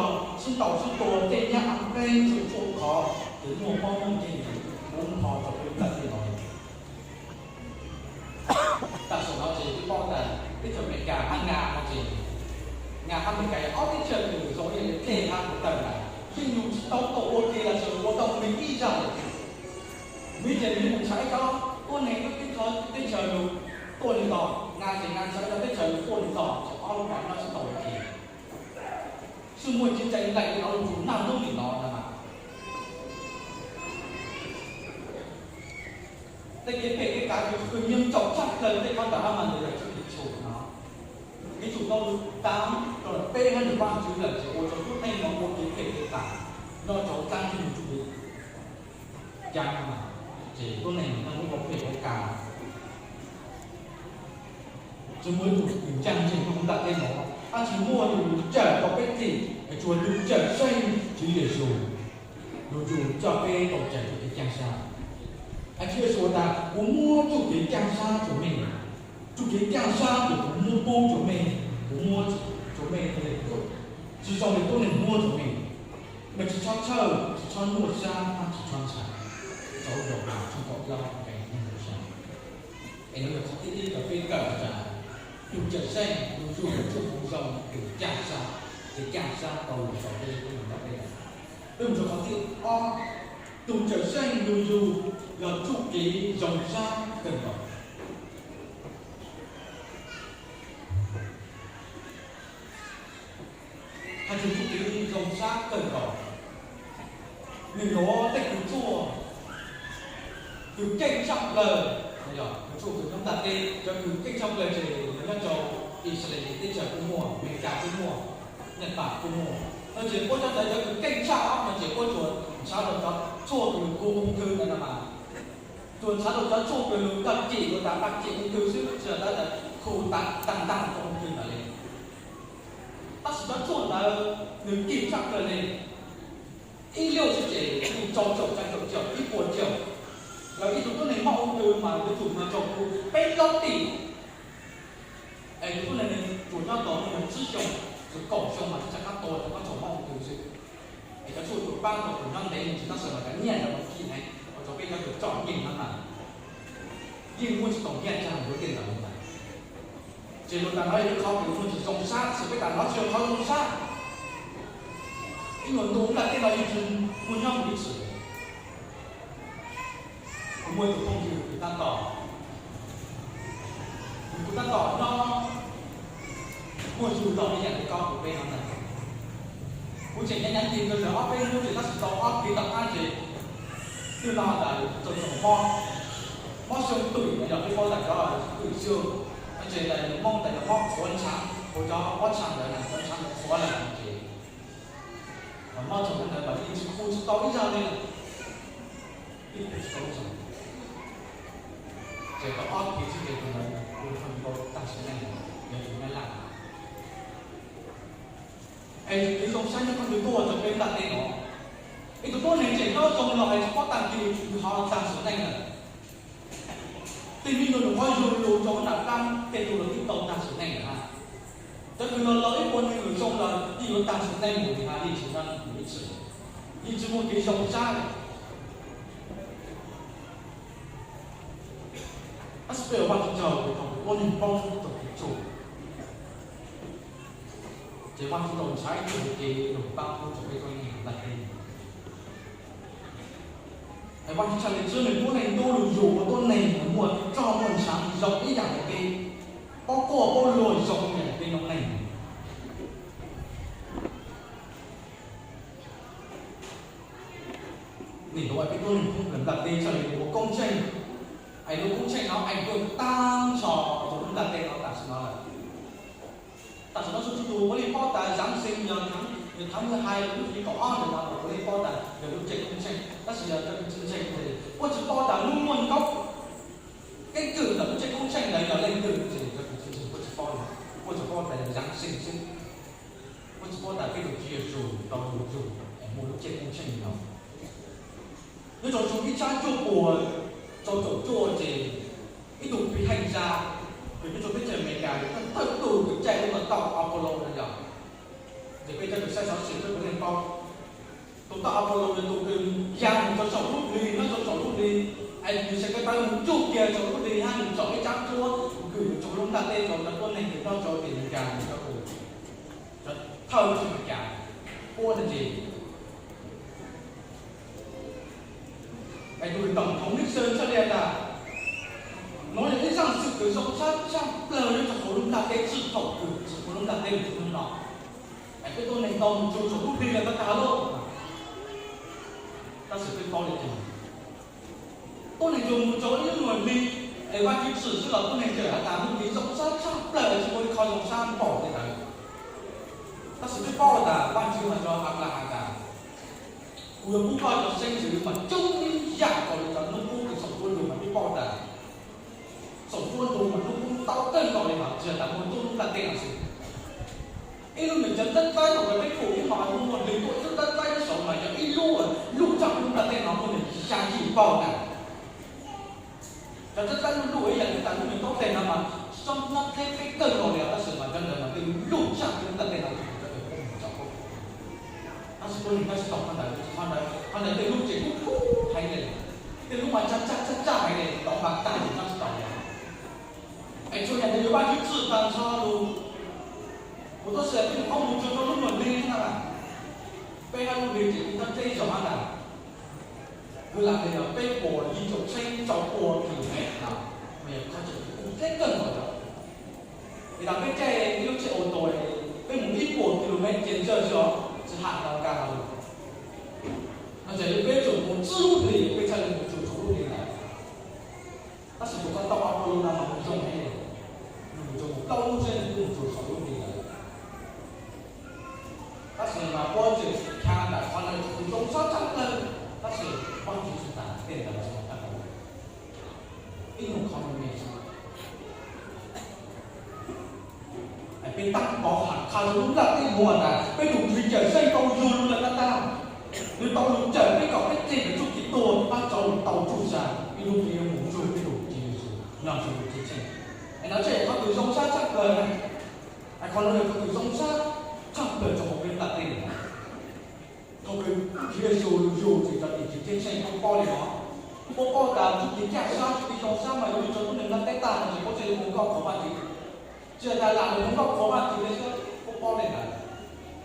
sib ntaus sib tua tej nyab av qeeb txhua txhua qhov, ces muaj mob muaj nkeeg ntau nqho rau peb nplaj teb no. Tam sim no ces twb paub tas teb chaws Amelikas hab Nga no ces, Nga hab Amelikas yog ob teb chaws kws zoo ib yam li dlej hab kuv taw ntawd, yeej yug tsis tau tau ua ke los tseem ua tau me ib zaug. Miv ces miv mus ntshaw ib co tuab neeg lub teb chaws lug tuaj li tod, Nga ces Nga ntshaw ib co teb chaws lug tuaj li tod, ces ob lub pas nyob tsis tau ua ke. Xwb muaj tsis ntseeg leej li no lug txug naj nub li no na mas. Tej kev phem kev kab kws nyiam txaus tshaj plaws tej qhov ntawd hab mas nws yog txuj kev tsum no. Kev tsum tau lug tav rau peb hab nws Vaajtswv lawm ces ua rau tuab neeg no ua kev phem kev kab nyob rau txaaj ntuj nug txuj kev cai no mas, ces tuab neeg no ua phem ua kab. Tsis muaj ib tug kws ncaj nceeg nyob huv nplaj teb no, hab tsis muaj tus cawm tau peb txhij, tsuas tus cawm seej Tswv Yexus, nws yug coj peb tau raws txuj kev caj sab. Tswv Yexus tas, kuv muab txuj kev caj sab rua mej, txuj kev caj sab kws kuv muab pub rua mej, kuv muab rua mej thiaj li tsis zoo li tuab neeg muab rua mej. Mej tsis txhob tshawj, tsis txhob nyuaj sab, hab tsis txhob ntshai. Rau Yauhas tshooj kaum plaub nqe nees nkaum xya. Es nuav yog qhov thib ib rau peb kawm tas, tus cawm seej nws yug txuj kev zoo, kev caj sab, kev caj sab tau lug rau peb, peb mus rau qhov thib ob, tus cawm seej nws yug yog txuj kev zoo sab kawg nkaus. Hab txuj kev zoo sab kawg nkaus, nwg yuav tej kws txuj kws keej tshaj plawg, txuj kws nyob nplaj teb, cov kws keej tshaj plawg ces nyob rau Israel teb chaws kuj muaj, Amelikas kuj muaj, Nyaj Paas kuj muaj. No ces puab cov ntawd cov kws keej tshaj no ces puab tsuas nrhav rau cov tshuaj kws hu ung thư ntawd no mas, tsuas nrhav rau cov tshuaj kws lug daj cem, lug tas daj cem ung thư xwb, tsis tas hu tas taag ntaag rau ung thư ntawd li. Tab sis cov tshuaj ntawd nws kim tshaj plawg li, ib liaj xwb ces rau caum, caum caum, ib puas caum. Lawv ib tug tuab neeg mob ung thư mas yuav tsum nrog hu peb plaub tij, es tus tuab neeg tsuas nyob tos mus tsib xyoos, txug kaum xyoo mas tsi tshaj qab tua, tsuas mob ung thư xwb. Es cov tshuaj tsuas paab rau tus nyob ntev, tsis tab sis mas cov nyiaj ntawd mas kim heev, ua rau peb cov kws txom nyem no mas yeej muaj tsis tau nyiaj tsag yuav tej ntawd li ntawd. Ces lug tas no yog ib qhov kws muaj tsis zoo sab, txhua peb tas no tsis yog qhov zoo sab. Ib nyuag ntu nplaj teb no yeej tsis muaj nyob mus ib txhis. Kuv muaj ib tug phooj ywg kws tab tom, kws tab tom nyob muaj zug tau ib yam li koj kuv peb no ntag. Kuv tseem nyav nyav tig rau ntawm ob peb hnub ces tab sis tau ob peb tom qab ces twb no tas txaus txaus mob, mob xyoo twm no yog peb paub tas cov twm xyoo, no ces tas yog mob tas yog mob qhuav ntshav, qhuav cov pob tsha ntawd na, cov ntshav ntawd qhuav lawm ces mob txog ntawd mas yeej tsis hu tsis tau ib zag li. Yeej hu tsis tau ib zag. Ces tau ob peb xwb ces tus ntawd kuj tau tag sim neej, yog tus Nyab Laj. Es kev zoo sab nyob qhov twg tuaj rau peb nplaj teb no? Ib tug tuab neeg tseem nyob zoo los es tsis paub tag kis nws ho tag sim neej lawm. Tej me nyuam nws qhuav yug lug rau nram dlaab tej tug los twb tau tag sim neej lawm hab. Cov kws los los ib puas neeg lug zoo los yeej yuav tag sim neej mus li hab, yeej tsis nyob mus ib txhis, yeej tsis muaj kev zoo sab li. Tab sis peb ua Vajtswv tsaug, thaum kuv tuab neeg paub txog kev tsum, Ces Vajtswv tau ntshai ib tug hauv kev los pab hlub rau peb tuab neeg nplaj teb. Es Vajtswv tshaj li txhua tus tuab neeg ntuj los yug ua tuab neeg uas muaj roj muaj ntshav zoo ib yam li peb, paub quaj paub luag zoo ib yam li peb noob neej. Nim no peb tuab neeg thoob plaws nplaj teb tshaj li ua koob tsheej, es lub koob tsheej no es tuaj tag nrho rau lub nplaj teb no tam sim no lawm. Tam sim no txhua txhua tus puav leej paub tas Giáng sinh yog tháng, yog tháng mười hai lub hlis kaum ob ntawm no puav leej paub tas yog lub caij koob tsheej, tab sis yog cov kws tsis ntseeg ces puab tsis paub tas lub muaj nkaub keeb kwm ntawm lub caij koob tsheej ntawd yog leej twg ces cov kws tsis ntseeg puab tsis paub, puab tsuas paub tas yog Giáng sinh xwb. Puab tsis paub tas peb tus Tswv Yexus tau los yug es muaj lub caij koob tsheej no. Nyob rau xyoo ib txhiab cuaj puas rau caum cuaj ces ib tug phi heej za, nyob rau teb chaws Amelikas, thawj tug kws caij lub tauj Apollo no yog, ces peb cov kws saib xov xwm peb puav leej paub. Tus tauj Apollo yog tus kws ya mus rau saum lub hli, nyob rau saum lub hli, es nws sawv kev taw mus cuj kiag saum lub hli hab nws tsom ib tsab ntsuab kwm rau lub nplaj teb rau cov tuab neeg kws nyob rau tim Amelikas, cov thawj teb chaws Amelikas, puab no ces es tus kws Tổng thống Nixon tshaj li tas, no yog ib zaj xwm kws zoo tshaj tshaj plawg nyob rau hauv lub nplaj teb txij thaum kws txug lub nplaj teb los txog hnub no. Es peb tuab neeg tau mus txug saum lub hli lawm tag tag lauj. Tab sis peb paub li cas? Tuab neeg tsuas mus txog ib lub hli, es Vajtswv tshwm xwb los tuab neeg tseem has tas lub hli zoo sab tshaj plaws, tsis muaj ib qho zoo sab npaum li ntawd. Tab sis peb paub tas Vajtswv hais rau Anplahas tas, kuv yuav pub koj cov xeeb ntxwv mas coob ib yam nkaus li cov hnub qub kws saum ntuj lug, mas peb paub tas saum ntuj lug mas hnub qub tau kawg nkaus li, mas tsis yog tas muaj ntuj lub nplaj teb no xwb. Ib lub niag cov ntab ntaib thaum peb pum ib hmos hnub muaj hli tuaj, cov ntab ntaib saud mas yog ib lub luj tshaj lub nplaj teb no muaj nees xya yim npaug ntag. Cov ntab ntaib luj luj ib yam li tas lub niag taub teg no mas xob nab dleb peb kawg nkaus li, tab sis mas cov ntawd mas tej luj tshaj lub nplaj teb no, cov ntawd peb mus tsom peb. Tab sis tuab neeg nyob tsis tau qhov ntawd, qhov ntawd tej lub ces kub kub heev li, tej lub mas tsaj tsaj tsaj tsaj heev li, tau mas tag ces nyob tsis tau li. Es txhua yam ces yog Vajtswv txwj tag nrho lug. Kuv tuab si peb mus qhov mus tsuag rau lub luag hli na, peb hab lub hli ces kuj thab teb zog hab ntag. Kwv lam tias yog peb puas yim caum txheeb rau pua kilomev no, mas yog qhov tseem kuj deb kawg nkaus li. Vim tas peb caij ib lub tsheb auto, peb mus ib puas kilomev ces ntsawg zog tsis ham tau nkag los. No ces peb tsuas mus txij lub hli peb txhaj li mus tsuag saum lub hli ntawd. Tab sis tus koj tau Apollo no mas nws zoo heev, nws mus tsuag mus plaub lub tsheb nws kuj mus tsuag saum lub hli ntawd. Tab sis mas puab tseem kha tas qhov ntawd tsis zoo sab tshaj plaws, tab sis Vajtswv tsis tas tej ntawd tsis zoo sab plaws. Ib nyuag qhov me me xwb. Peb tab tom has qha rau lub nplaj teb muag tas peb tus Tswv Cawmseej tau yug lug lawm tag tag. Nws tau lug cawm peb kom peb tseg peb txuj kev tuag, pab rau lug tau txuj sa, ib lub hli yuav mus nrug peb tus Tswv Yexus nyob rau lub ceeb tsheej. Es no tseem yog qhov kws zoo sab tshaj plaws na. Es qhov no yog qhov kws zoo sab tshaj plaws rau hauv peb nplaj teb. Thaum kws Tswv Yexus lug yug ces cov tim tswv ceeb tsheej puab paub li no, puab paub tas txuj kev caj sab txuj kev zoo sab mas yuav lug rau tuab neeg nplaj teb tag no ces puab txhaj li hu nkauj qhuas Vajtswv. Tsis tas lam hu nkauj qhuas Vajtswv li xwb, puab paub li ntawd,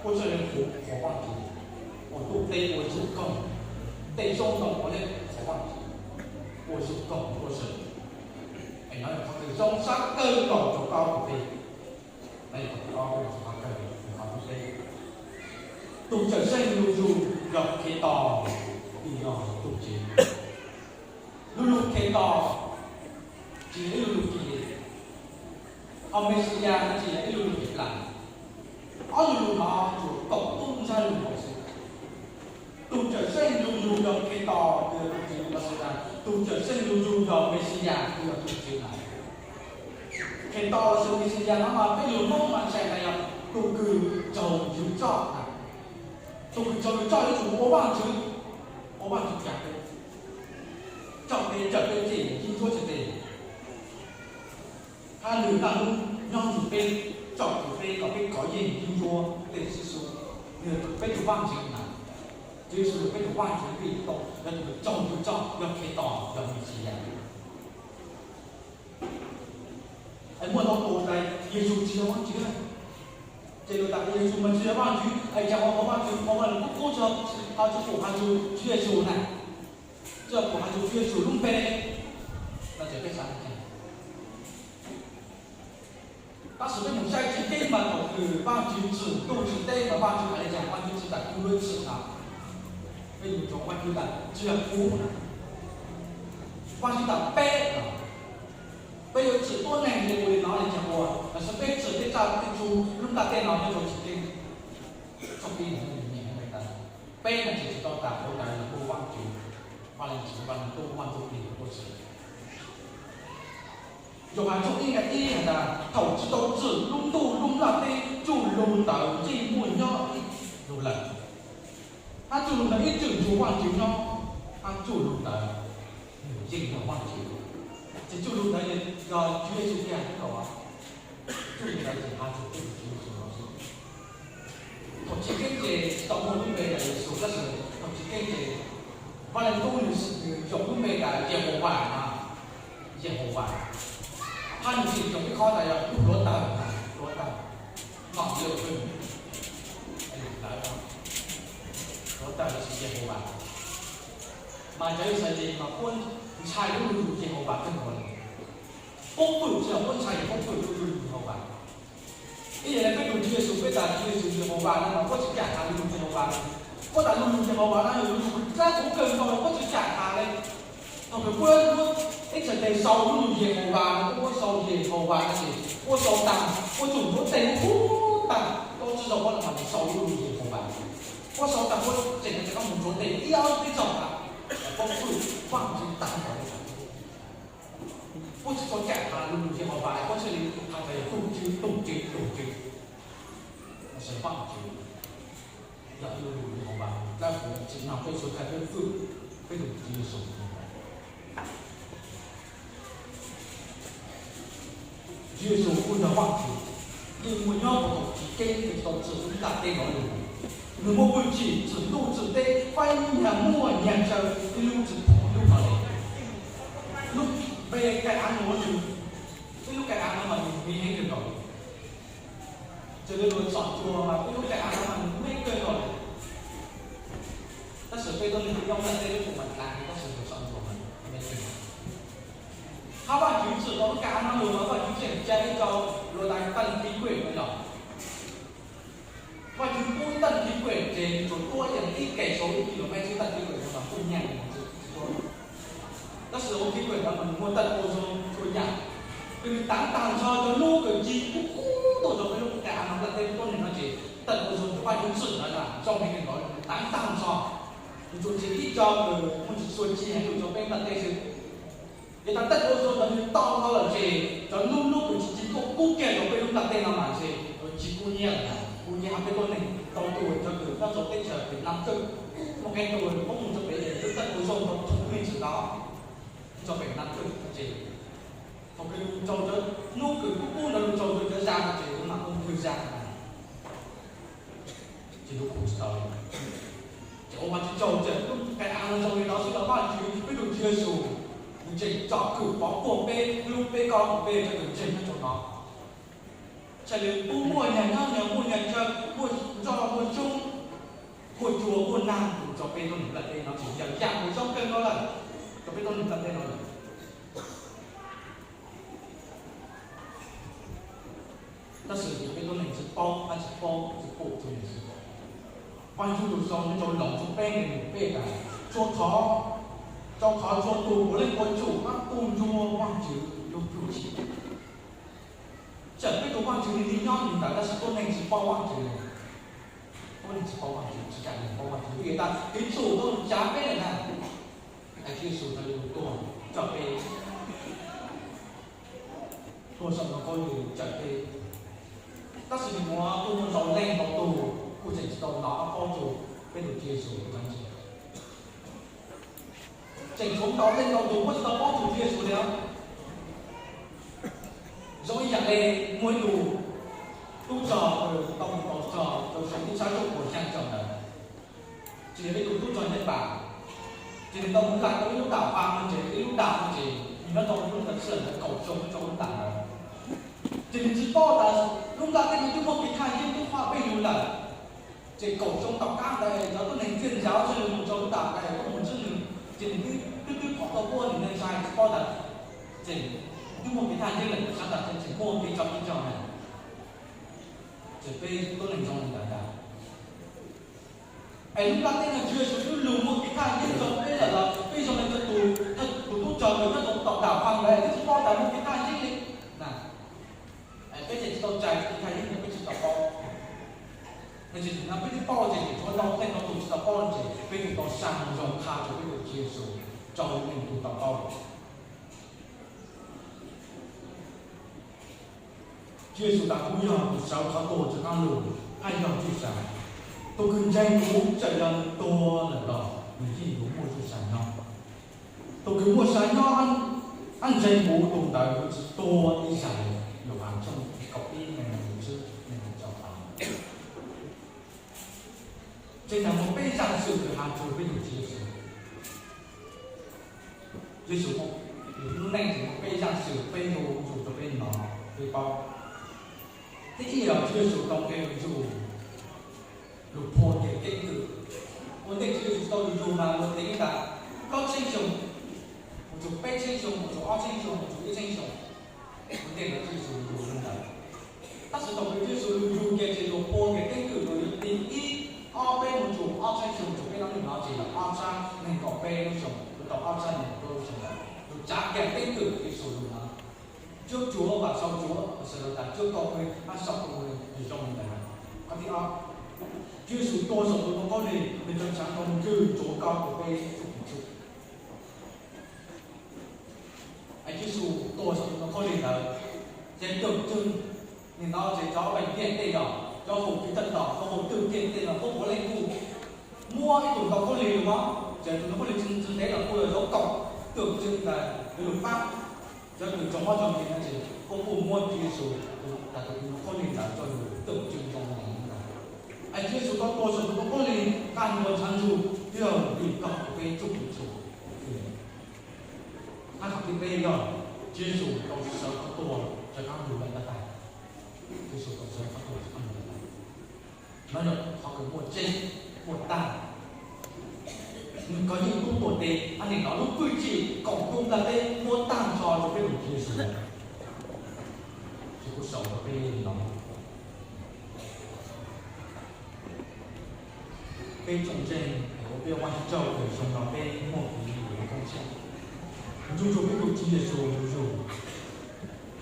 puab txhaj li hu qhuas Vajtswv, ua ntuj teb ua zoo koog, tej zaub ntoo ua liaj qhuas Vajtswv, ua zoo koog ua zoo. Es no yog qhov kws zoo sab kawg nkaus rau koj kuv peb. No yog qhov kws, qhov kws peb, tus Cawmseej lug yug yog Khetos, tsis yog tus Tswv. Lug lug Khetos tsis yog ib lug lug kig li, ho Mexiyas no tsis yog ib lug lug kig plaws. Ob lug lug no tsuas koom tub ntxhab lug nkaus xwb. Tus Cawmseej lug yug yog Khetos, tsis yog tus Tswv los sis tas tus Cawmseej lug yug yog Mexiyas, tsis yog tus Tswv lawm. Khetos los sis Mexiyas no mas peb lug Hmoob mas txhais tas yog tus kws raug yug coj. Tus kws raug yug coj yuav tsum ua Vajtswv, ua Vajtswv caj peb, coj peb, cawm peb txij yeeb ncuab txhais tes. Hab nws naj nub nyob nrug peb, coj peb kom peb kov yeej yeeb ncuab tej sib xub. Nws yog peb tug Vajtswv na, Tswv Yexus yog peb tug Vajtswv, peb tau yog tus kws raug yug coj, yog Khetos, yog Mexiyas. Es muaj ntau tus tas Yexus tsis yog Vajtswv. Ces luag tas Yexus mas tsis yog Vaajtswv, es cas ua qhov Vaajtswv qhov Vaaj Lug Kub Kub tso, ho tsi pum has txug Tswv Yexus na, tsi pum has txug Tswv Yexus lub npe no ces peb xaav li cas? Tab sis peb mus saib tseeb tseeb mas thaum kws Vaajtswv tsim ntuj tsim teb mas Vaajtswv has li cas? Vaajtswv tsim tas kws lub txwm no, peb mus rau Vaajtswv tas tsi yog kuv na, Vaajtswv tas peb no, peb yuav tsim tuab neeg li ua li no li cas ua, lossis peb tsim tej tsaj tej tsu lub ntaj teb no peb tau tsim keeb. Txoj kev nyeem tas peb no tsis tau tas ua tas yog ua Vaajtswv, Vaj Leej Txiv, Vaj Leej Tub, Vaj Ntsuj Plig tuaj tsim. Yauhas tshooj ib nqe ib has tas thaum tsis tau tsim lub ntuj lub nplaj teb, txuj lug ntawd yeej muaj nyob ib lug lawm. Hab txuj lug ntawd ib txwm nrug Vaajtswv nyob, hab txuj lug ntawd yeej yog Vaajtswv. Ces txuj lug ntawd yog Tswv Yexus tiag tau. Txuj lug ntawd ces has txug Tswv Yexus lawm. Thaum chiv keeb ces tsis tau muaj lub npe tas Yexus, tab sis thaum chiv keeb ces Vaj Leej Tub nws xws nws yuav lub npe tas Yehauvas no, Yehauvas. Hab nws tseem yuav ib qhov tas yog lub hluav taws, hluav taws, ngom liu pw, hluav taws lossis Yehauvas. Mas cov Yixalayees mas puab ntshai lub lug Yehauvas kawg nkaus li. Puab pwm tsis yog puab ntshai, puab pwm lub lug Yehauvas. Ib yam li peb nug Tswv Yexus, peb tas Tswv Yexus Yehauvas no mas puab tsis kam has lub lug Yehauvas. Puab tas lub lug Yehauvas no yog lub lug dlaab huv kawg nkaus, puab tsis kam has li. Thaum kws puab muab ib txhais tes sau lub lug Yehauvas no, puab sau Yehauvas no ces puab sau taag, puab tsuas ntxuav tes huv taag, tau tsi zoo puab los mas sau lub lug Yehauvas. Puab sau taag puab tseem tseem mus ntxuav tes ib ob peb zaug tas, puab pwm Vaajtswv taag nrho. Puab tsis tau kam has lub lug Yehauvas, puab txhaj li has tas yog tug Tswv, tug Tswv, tug Tswv. Lossis Vaajtswv yog ib lub lug Yehauvas dlaab huv tsim nyog peb suav dlawg peb pwm peb tug Tswv Yexus. Tswv Yexus kuj yog Vaajtswv, yeej muaj nyob puag thaum chiv keeb, tsis tau txwm lub nplaj teb no lug. Nws muaj hwj chim txwm ntuj txwm teb, faib nyag muaj nyag tsawg, ib lub tsi pum ib lub no li. Lub npe Kai-Aav no, ib lub Kai-Aav no mas nws me heev kawg nkaus li. Txawm li luag txhom tsuag mas ib lub Kai-Aav no mas nws me kawg nkaus li. Tab sis peb tuab neeg nyob nplaj teb lub puas mas dlav, tab sis luag txhom tsuag mas me kawg. Hab Vaajtswv txwm tau lub Kai-Aav no lug mas Vaajtswv tseem ca ib co luag tas tanh thib kuem no yog. Vaajtswv pub tanh thib kuem ces tsuas tuab ib ke sau ib kis lus mej xwb, tanh thib kuem no mas kuj nyaj li ntawd tsis tuab. Tab sis lub thib kuem ntawd mas nws muaj tanh ozone txhua yaam, kws nws taav taag nrho cov nub kws ci kub kub tuaj rau peb lub Kai-Aav no nplaj teb tuab neeg no ces tanh ozone kws Vaajtswv txwm ntawd na zoo heev kawg nkaus, nws taav taag nrho. Nws tsuas tseg ib co kws muaj tsis txhua ci heev lug rau peb nplaj teb xwb. Yog tas tanh ozone ntawd nws tau no lawm ces cov nub nub kws ci ci tuaj kub kiag rau peb lub nplaj teb no mas ces ci kub nyiab lawm, kub nyiab hab peb tuab neeg tau tuaj cov kws nyob rau teb chaws Vietnam kawg, muaj qee tug puab mus rau pem es tanh ozone tau thum me ntsis ntawd rau pem Vietnam kawg ces thaum kws lug rau cov nub kws kub kub ntawd lug rau cov zag no ces lawv mam hu twg zag ces lub kub tsis tau li. Ces ua Vaajtswv tsaug, txawm lub Kai-Aav no zoo li no xwb los Vaajtswv, peb tug Tswv Yexus, nws tseem tsom kwm pov puag peb hlub peb koj peb cov kws ntseeg nyob rau no. Txhaj li pub muaj nyag nyob nyag, muaj nyag tsawg, muaj nroj muaj xyoob, muaj cua muaj naag lug rau peb tuab neeg nplaj teb no ces yog yaam uas zoo kawg nkaus lawm rau peb tuab neeg nplaj teb no lawm. Tab sis yog peb tuab neeg tsi paub hab tsi paub tsi pum txug nws xwb. Vaajtswv lug sau nyob rau Loos tshooj peb nqe neeg peb tas, rua qhov, rua qhov txhua tug puav leej ua tsum hab tu ntsua Vaajtswv lub plhu chim. Txawm peb tug Vaajtswv nws nyob nws ntawd tab sis tuab neeg tsi paub Vaajtswv. Tuab neeg tsi paub Vaajtswv, tsi kam lees paub Vaajtswv vim tas kev tsum tau tsav peb lawm ntag. Es Tswv Yexus txhaj li tuag coj peb, tuag saum ntoo khaub lig cawm peb. Tab sis nws muaj kuj muaj ntau leej ntau tug kuj tseem tsi tau hnov paub txug peb tug Tswv Yexus ntawd. Tseem tshuav ntau leej ntau tug kuj tsi tau paub txug Tswv Yexus li. Zoo ib yam li muaj ib tug tub rog tau mus tau rog rau saum ib sab ntsuj pua xyaa caum ntawd. Tsis yog ib tug tub rog Nyij Pooj, ces nws tau mus lawm rau ib lub nram vaj no ces ib lub nram no ces nws nyob rau lub ntawd txhia ntawd kaum xyoo nyob rau lub nram ntawd. Ces nws tsis paub tas lub nplaj teb no twb muaj kev thaj yeeb twb haj peb lug lawm. Ces kaum xyoo tom qab ntawd cov tuab neeg txiaj ntsig txhua yug mus rau lub nplaj ntawd tuaj mus ntsib nws, ces nws twb twb pom tau puab nws ntshai tsis paub tas, ces twb muaj kev thaj yeeb lawm, sab tas tseem muaj kev tso kev cog na. Ces peb tuab neeg zoo li ntawd ntag. Es lub nplaj teb no Tswv Yexus twb lug muaj kev thaj yeeb rau peb lawm los peb zoo li tus, tus tub rog uas nyob rau tom dam pha ntawd twb tsis paub tas muaj kev thaj yeeb li na. Peb ces tsis tau txais kev thaj yeeb no peb tsis tau paub. Yog tsis no peb twb paub ces tsuav tau tej no tus tsis tau paub no ces peb twb tau sab zoo qha rau peb tus Tswv Yexus rau neeg tus tau paub. Tswv Yexus tas kuv yog tus sawv qhov tuag, rov qaab lug, hab yog txuj sa. Tus kws ntseeg kuv txawm yog nws tuag lawm los nws yeej yuav muaj txuj sa nyob. Tus kws muaj sa nyob hab ntseeg kuv, tus ntawd yuav tsi tuag ib zag li. Yauhas tshooj kaum ib nqe neeg tsib, neeg tsib. Tseem muaj peb zaj xwm kws has txug peb tus Tswv Yexus. Tswv Yexus lub neej tseem muaj peb zaj xwm peb yuav tsum rau peb hnov peb paub. Thib ib los Tswv Yexus tau nqe lug yug, lug phua kiag keeb kwm. Ua ntej Tswv Yexus tau lug yug mas luag teev tas plaub txheeb xyoo, mus txug peb txheeb xyoo, mus txug ob txheeb xyoo, mus txug ib txheeb xyoo. Ua ntej ntawd Tswv Yexus lug yug li ntawd. Tab sis thaum kws Tswv Yexus lug yug kiag ces luag phua kiag keeb kwm, luag yug tim ib ob peb mus txug ob txheeb xyoo, mus txug peb hnub no ces yog ob txheeb neeg kaum peb lub xyoo, tau ob txheeb neeg kaum peb lub xyoo ntawd. Luag tsav kiag keeb kwm Tswv Yexus lug no, cuab tsuag vam sau tsuag, sawv daws tas cuab kaum peb hab sau kaum peb zoo li ntawd. Qhov thib ob, Tswv Yexus tuag saum tus ntoo khaub lig, nws cov ntshaav tau ntswj ntsuav koj kuv peb txuj kev tsum. Tswv Yexus tuag saum tus ntoo khaub lig ntawd, ces twm txwg, nim no ces cov bệnh viện tej los, cov hauv kev coj tom, cov hauv twm tiaj tej los, puab puav leej kuj muab ib tug ntoo khaub lig lug, ces tus ntoo khaub lig tsi ntev los kuj yog zaub kaum, twm txwg tas yuav lug pab cov kws raug mob raug nkeeg no ces puab kuj muab Tswv Yexus tas tus ntoo khaub lig ntawd coj lug twm txwg zoo li ntawd. Es Tswv Yexus tau tuag saum tus ntoo khaub lig, nqaj ntuag ntshav ntsug, yog vim koj kuv peb txuj kev tsum. Hab qhov thib peb yog Tswv Yexus tau sawv qhov tuag rov qaab lug lawm ntag. Tswv Yexus tau sawv qhov tuag rov qaab lug lawm ntag. No yog qhov kws muaj tseeb, muaj taag. Nws kov yeej tub tuag tes, hab nim no lub hwj chim koom tub nplaj teb muab taag nrho rau peb tus Tswv Yexus. Ces kuv sau rau peb no, peb tsoom ntseeg, ua peb Vajtswv tsaug kws zoo no peb muaj kev hlub koob tsheej, nrug rua peb tus Tswv Yexus lug yug.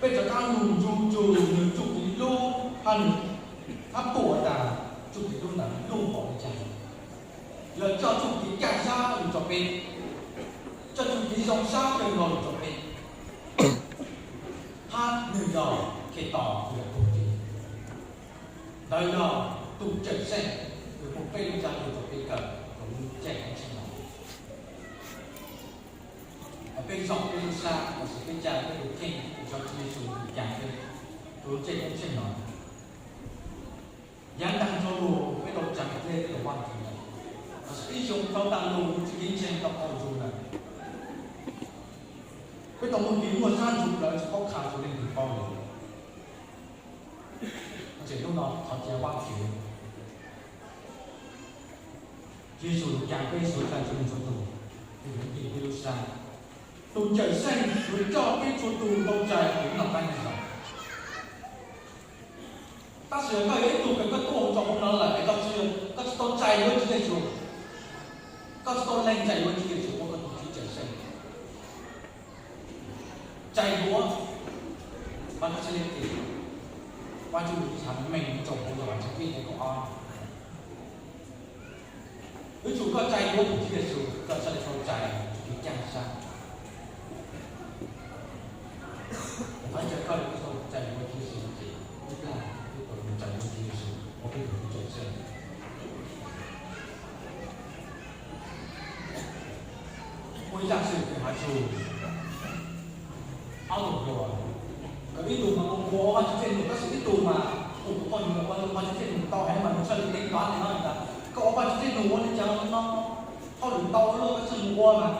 Peb rov qaab lug nrug rua nws txuj kev hlub hab nws, hab pum tas txuj kev hlub ntawd lub npaum li cas. Lawv coj txuj kev caj sab lug rua peb, coj txuj kev zoo sab kawg nkaus lug rua peb. Hab nwg yog Khetos, yog tug Tswv, ntawd yog tus cawm seej kws muaj peb lub caj dab tug rua peb kawm rua lub caij koob tsheej no. Peb zaum peb lub sab lossis peb caj peb lub kheej rua Tswv Yexus tus caag peb, rua lub caij koob tsheej no. Yaav ntaag nrho lug peb tau tsaa dlej peb tau Vaajtswv lawm, lossis ib xyoo tau taag lug txuj kev ntseeg tau qaug ntsug lawm. Peb tau muaj kev muaj sab ntsuj plawv tsi paub qha rua leej twg paub le. Tes hnub no thov ca Vaajtswv, Tswv Yexus lug caag peb suav dlawg txhua leej txhua tug, tus ntseeg peb lub sab, tus cawm seej yuav coj peb txhua tug tau txais kev noj qab nyob zoo. Tab sis yog koj yog ib tug kws koj tuaj txug huv no lawm es koj tsi, koj tsi tau txais yuav Tswv Yexus, koj tsi tau lees txais yuav Tswv Yexus ua koj tug Tswv cawm seej, txais yuav, mas koj txhad le tes, Vaajtswv lug txhad meej txug huv Yauhas tshooj ib nqe kaum ob, yuav tsum koj txais yuav tus Tswv Yexus koj txhad le tau txais txuj kev caj sab. Thov caw koj le tau txais yuav Tswv Yexus ces ib plag peb tau txais yuav Tswv Yexus ua peb tug Tswv cawm seej. Muaj ib zaj xwm kws has txug ob tug hluas, kws ib tug mas ua nqua ua Vajtswv txij num, tab sis ib tug mas ua tus poj niam ua Vajtswv txij num tau heev mas nws txhaj le teev pav le no tas koj ua Vajtswv txij num ua le caag no, hauj lwm ntau luaj koj txhaj le ua mas.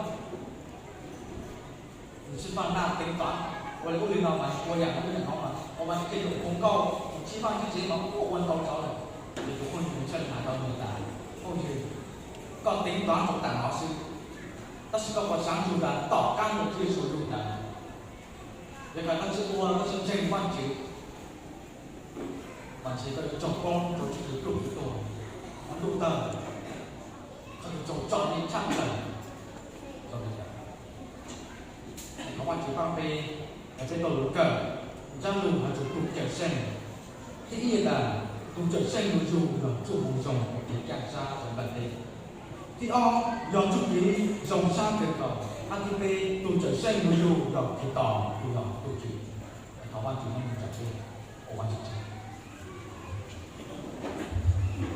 Nws txhaj faj naj teev pav. Ua li ub li no mas ua yam no ua yam no mas ua mas tej zaum tus nkauj tus tsis Vajtswv tsev mas ua ua ntau tsav lawm. Ces tus phooj ywg nws thiaj li hais rau nws tas, phooj ywg, koj teev tau ntau tam no xwb, tab sis koj puas xav ntsug tas tom qab ntawd Tswv Yexus lug tas, yog koj tsis ua, koj tsis ntseeg Vajtswv, mas ntshe koj yuav raug poob rau sib tw pluj tw tuag, ua ntuj tawg, koj yuav raug tso yeej tshaj plaws. Thov Vajtswv pab peb, peb tau lug kawm ntsab lug hais txug tus cawm seej. Thib ib tas, tus cawm seej yug yug yog txuj moo zoo kev caj sab rau nplaj teb. Thib ob, yog txuj kev zoo sab kawg nkaus. Hab thib peb, tus cawm seej yug yug yog Khetos, yug yog tus Tswv. Thov Vajtswv nyob nrog peb.